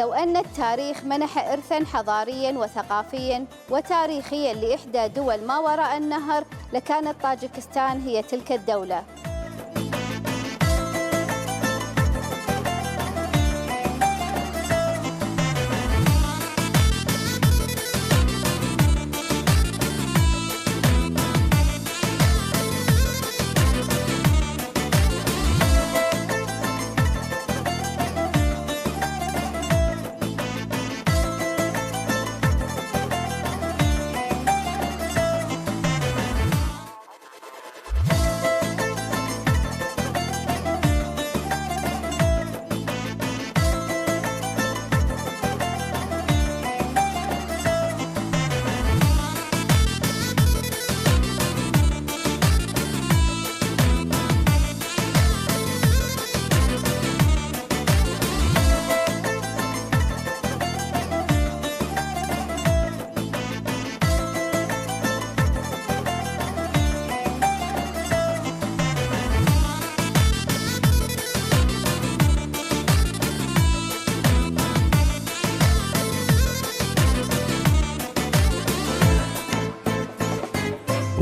لو أن التاريخ منح إرثاً حضارياً وثقافياً وتاريخياً لإحدى دول ما وراء النهر لكانت طاجكستان هي تلك الدولة.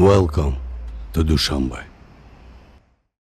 Welcome to Dushanbe.